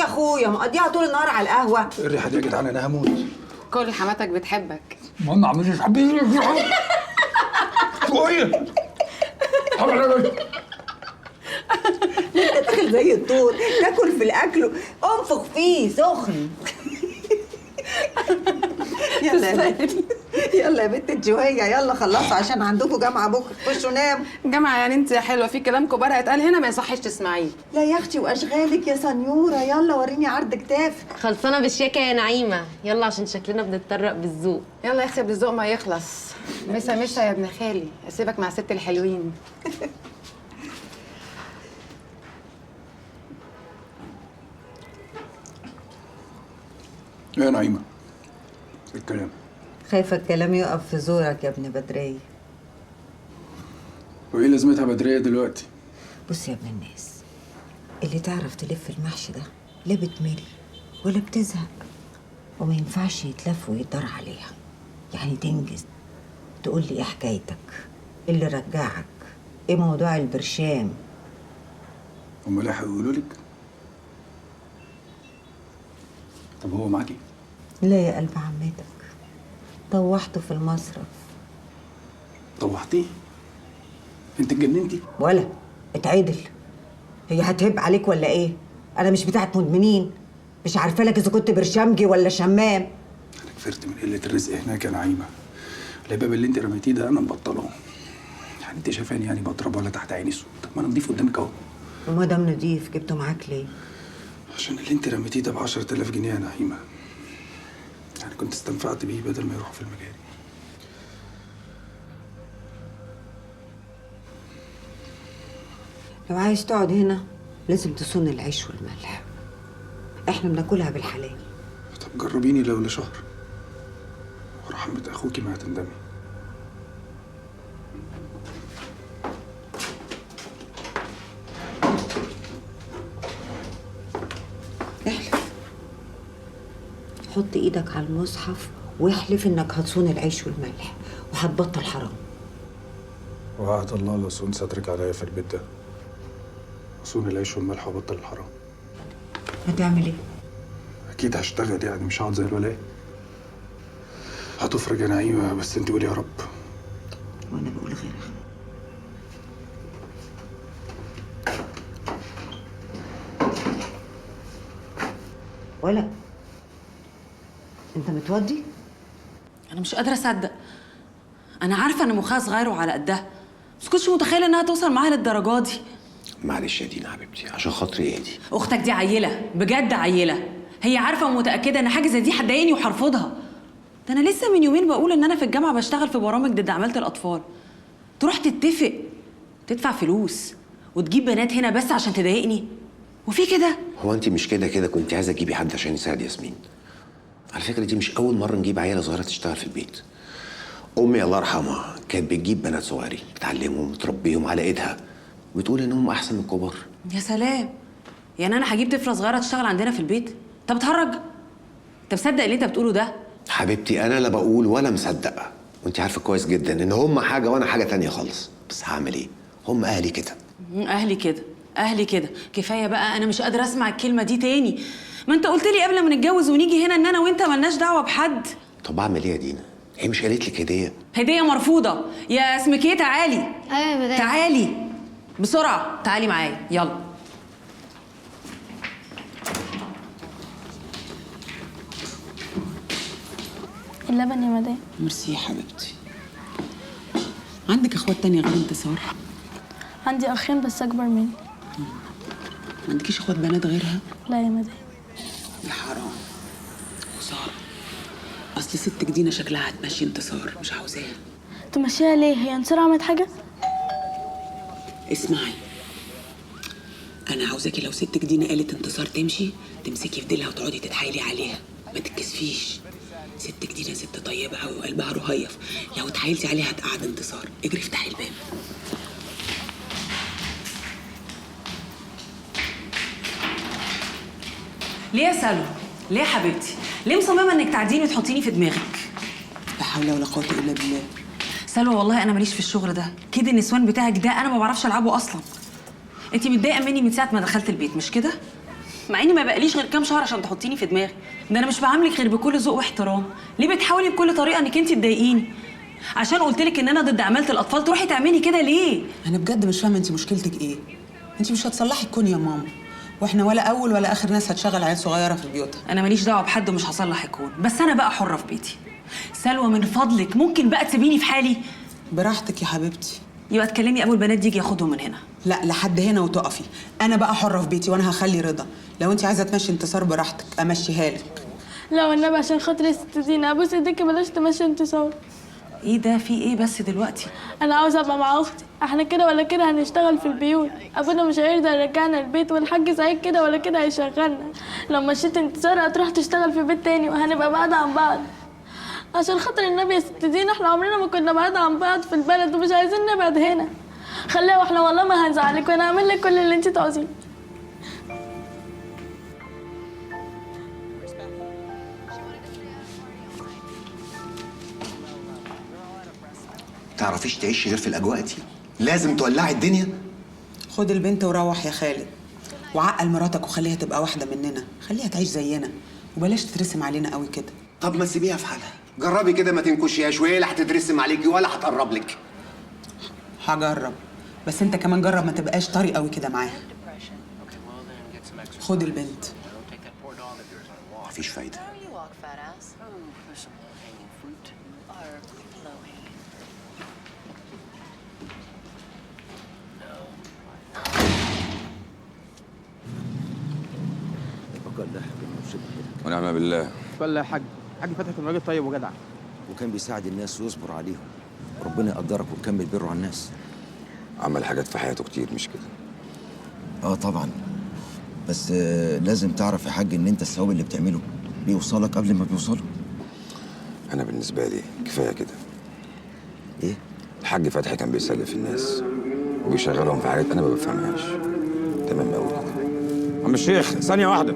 يا اخويا؟ مقضيها طول النهار على القهوة. ايه الريحة دي يا جدعان؟ انا هموت. كل حماتك بتحبك. ماما عملت حبيبي شوية. انت داخل زي الطور تاكل في الاكل، انفخ فيه سخن. يلا يا بنت، يلا يا بنت الجوية، يلا خلصوا عشان عندكم جامعة بكرة، خشوا ناموا. جامعة يعني انت يا حلوة، في كلام كبار هيتقال هنا ما يصحش تسمعيه. لا يا اختي واشغالك يا سنيورة، يلا وريني عرض كتافك. خلصانة بالشياكة يا نعيمة، يلا عشان شكلنا بنتطرق بالذوق. يلا يا اختي بالذوق ما يخلص. مسا مسا يا ابن خالي، اسيبك مع ست الحلوين. ايه يا نعيمة؟ الكلام خايفة الكلام يقف في زورك يا ابن بدرية. وايه لازمتها بدرية دلوقتي؟ بص يا ابن الناس، اللي تعرف تلف المحشي ده لا بتمل ولا بتزهق، وما ينفعش يتلف ويدار عليها، يعني تنجز. تقول لي ايه حكايتك؟ ايه اللي رجعك؟ ايه موضوع البرشام؟ هم لا هيقولوا لك؟ طب هو معاكي؟ لا يا قلب عمتك، طوحته في المصرف. طوحتيه؟ انت اتجننتي؟ ولا اتعدل. هي هتهب عليك ولا ايه؟ انا مش بتاعت مدمنين، مش عارفه لك اذا كنت برشامجي ولا شمام. انا كفرت من قلة الرزق هناك يا نعيمه. الباب اللي انت رميتيه ده انا مبطله. يعني انت شايفاني يعني بضرب ولا تحت عيني سود؟ طب ما انا نضيف قدامك اهو. وما دام نضيف جبته معاك ليه؟ عشان اللي انت رميتيه ده ب 10000 جنيه يا نعيمه. يعني كنت استنفعت بيه بدل ما يروح في المجاري. لو عايز تقعد هنا لازم تصون العيش والملح، احنا بناكلها بالحلال. طب جربيني لو لشهر، ورحمة اخوكي ما هتندمي. احلف، حط ايدك على المصحف واحلف انك هتصون العيش والملح وهتبطل حرام. وعهد الله لو صون سترك عليا في البيت ده، اصون العيش والملح وابطل الحرام. هتعمل ايه؟ اكيد هشتغل، يعني مش هقعد زي الولاية. هتفرج يا نعيمه، بس انت قولي يا رب. وانا بقول غيرها. ولا انت متودي؟ انا مش قادرة اصدق. انا عارفه ان مخها صغير وعلى قدها، بس كنتش متخيله انها توصل معاها للدرجة دي. معلش يا دينا حبيبتي، عشان خاطري ايه دي؟ اختك دي عيله بجد، عيله. هي عارفه ومتاكده ان حاجة زي دي هتضايقني وهرفضها. ده انا لسه من يومين بقول ان انا في الجامعة بشتغل في برامج ضد عماله الاطفال. تروح تتفق تدفع فلوس وتجيب بنات هنا بس عشان تضايقني؟ وفي كده؟ هو انت مش كده كده كنت عايزه تجيبي حد عشان يساعد ياسمين؟ على فكرة دي مش اول مرة نجيب عيله صغيرة تشتغل في البيت. امي الله يرحمها كانت بتجيب بنات صغيرين بتعلمهم وتربيهم على ايدها، وتقول انهم احسن من الكبار. يا سلام، يعني انا هجيب طفله صغيرة تشتغل عندنا في البيت؟ انت بتهرج؟ انت مصدق اللي انت بتقوله ده؟ حبيبتي انا لا بقول ولا مصدقه، وانت عارفه كويس جدا ان هم حاجة وانا حاجة تانية خالص. بس هعمل ايه؟ هم اهلي كده. اهلي كده، اهلي كده. كفاية بقى، انا مش قادرة اسمع الكلمة دي تاني. ما انت قلت لي قبل ما نتجوز ونيجي هنا ان انا وانت ملناش دعوه بحد. طب اعمل ايه يا دينا؟ هي مش قالت لك هديه؟ هديه مرفوضة يا اسمك ايه؟ تعالي. ايوه يا مدام. تعالي بسرعة، تعالي معايا يلا. اللبن يا مدام. ميرسي يا حبيبتي. عندك اخوات تانية غير انتصار؟ عندي اخين بس اكبر مني. ما عندكيش اخوات بنات غيرها؟ لا يا مدام. يا حرام، خسارة. اصل ستك دينا شكلها هتمشي انتصار، مش عاوزاها. تمشيها ليه؟ هي انتصار عملت حاجة؟ اسمعي، انا عاوزاكي لو ستك دينا قالت انتصار تمشي، تمسكي في ديلها وتقعدي تتحايلي عليها، ما تتكسفيش. ستك دينا ست طيبة قوي وقلبها رهيف، لو اتحايلتي عليها هتقعد انتصار. اجري افتحي الباب. ليه يا سلوى؟ ليه يا حبيبتي؟ ليه مصممه انك تعديني وتحطيني في دماغك؟ لا حول ولا قوة الا بالله. سلوى والله انا ماليش في الشغل ده، كده النسوان بتاعك ده انا ما بعرفش العبه اصلا. انت متضايقة مني من ساعة ما دخلت البيت مش كده؟ مع اني ما بقاليش غير كام شهر عشان تحطيني في دماغي. ده انا مش بعاملك غير بكل ذوق واحترام، ليه بتحاولي بكل طريقه انك انت تضايقيني؟ عشان قلت لك ان انا ضد عماله الاطفال تروحي تعملي كده ليه؟ انا بجد مش فاهمه انت مشكلتك ايه. انت مش هتصلحي الكون يا ماما، واحنا ولا اول ولا اخر ناس هتشغل عيال صغيرة في بيوتها. انا ماليش دعوه بحد ومش هصلح الكون، بس انا بقى حره في بيتي. سلوى من فضلك ممكن بقى تسيبيني في حالي؟ براحتك يا حبيبتي. يبقى تكلمي ابو البنات دي يجي ياخدهم من هنا. لا لحد هنا وتقفي. انا بقى حره في بيتي وانا هخلي رضا. لو انت عايزه تمشي انتصار براحتك امشيها لك. لا والنبي عشان خاطري يا ست دينا، ابوس ايديكي بلاش تمشي انتصار. ايه ده؟ في ايه بس دلوقتي؟ انا عاوزه ابقى مع اختي، احنا كده ولا كده هنشتغل في البيوت، ابونا مش هيرضى يرجعنا البيت، والحاج سعيد كده ولا كده هيشغلنا. لو مشيت انتصار هتروح تشتغل في بيت تاني وهنبقى بعاد عن بعض. عشان خاطر النبي يا ست دينا، احنا عمرنا ما كنا بعاد عن بعض في البلد ومش عايزين نبعد هنا. خليها واحنا والله ما هنزعلك، وانا هعمل لك كل اللي انت تعوزيه. تعرفيش تعيشي غير في الاجواء دي؟ لازم تولعي الدنيا. خد البنت وروح يا خالد، وعقل مراتك وخليها تبقى واحدة مننا، خليها تعيش زينا وبلاش تترسم علينا قوي كده. طب ما تسيبيها في حالها، جربي كده ما تنكشيهاش، وهي لا هتترسم عليكي ولا هتقرب لك. هجرب، بس انت كمان جرب ما تبقاش طري قوي كده معاها. خد البنت. مفيش فايده. ونعم بالله. ولا يا حاج، حاج فتحي كان راجل طيب وجدع، وكان بيساعد الناس ويصبر عليهم. ربنا يقدرك وتكمل بره على الناس. عمل حاجات في حياته كتير مش كده؟ اه طبعا، بس لازم تعرف يا حاج ان انت الثواب اللي بتعمله بيوصلك قبل ما بيوصله. انا بالنسبة لي كفاية كده. ايه؟ الحاج فتحي كان بيسلف الناس وبيشغلهم في حاجات انا ما بفهمهاش. تمام قوي كده. عم الشيخ ثانية واحدة.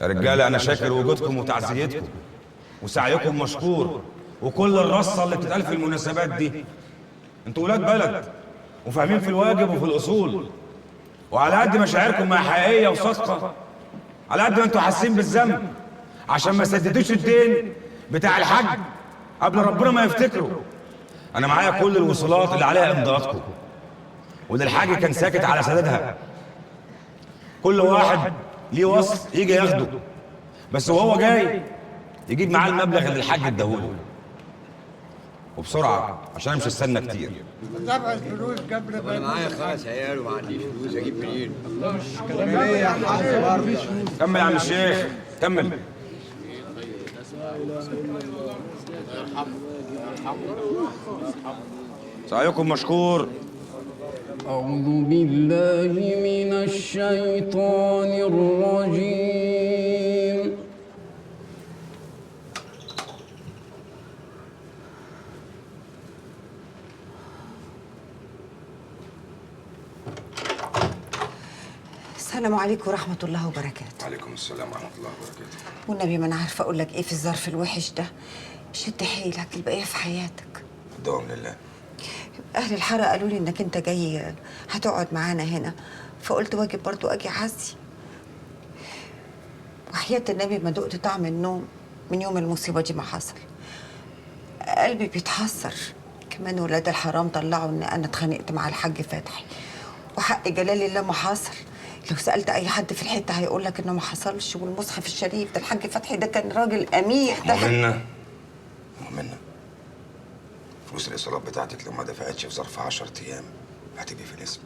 يا رجاله انا شاكر وجودكم وتعزيتكم وسعيكم مشكور، وكل الرصه اللي بتتقال في المناسبات دي. انتوا ولاد بلد وفاهمين في الواجب وفي الاصول، وعلى قد مشاعركم ما حقيقية وصادقة، على قد ما انتوا حاسين بالذنب عشان ما سددوش الدين بتاع الحاج قبل ربنا ما يفتكره. انا معايا كل الوصولات اللي عليها امضاءاتكم، واللي الحاج كان ساكت على سددها. كل واحد ليه وصل يجي ياخده، بس وهو جاي يجيب معاه المبلغ اللي الحاج اداهوله، وبسرعة عشان انا مش هستنى كتير. دفع الفلوس قبل ما انا معايا 5 عيال وما عنديش فلوس، اجيب منين؟ كمل يا عم الشيخ كمل. سعيكم مشكور. أعوذ بالله من الشيطان الرجيم. السلام عليكم ورحمة الله وبركاته. وعليكم السلام ورحمة الله وبركاته. والنبي ما أنا عارفة أقول لك إيه في الظرف الوحش ده. شد حيلك، البقية في حياتك. الدوام لله. أهل الحارة قالوا لي إنك أنت جاي هتقعد معانا هنا، فقلت واجب برضو أجي أعزي. وحياة النبي ما دقت طعم النوم من يوم المصيبة دي ما حصل. قلبي بيتحسر. كمان ولاد الحرام طلعوا إن أنا اتخانقت مع الحاج فتحي، وحق جلال الله ما حصل. لو سألت أي حد في الحتة هيقول لك إنه ما حصلش، والمصحف الشريف ده الحاج فتحي ده كان راجل أمير. ده مؤمنة مؤمنة، فلوس الإيصالات بتاعتك لو ما دفعتش في ظرف 10 أيام هتبقي في الاسم.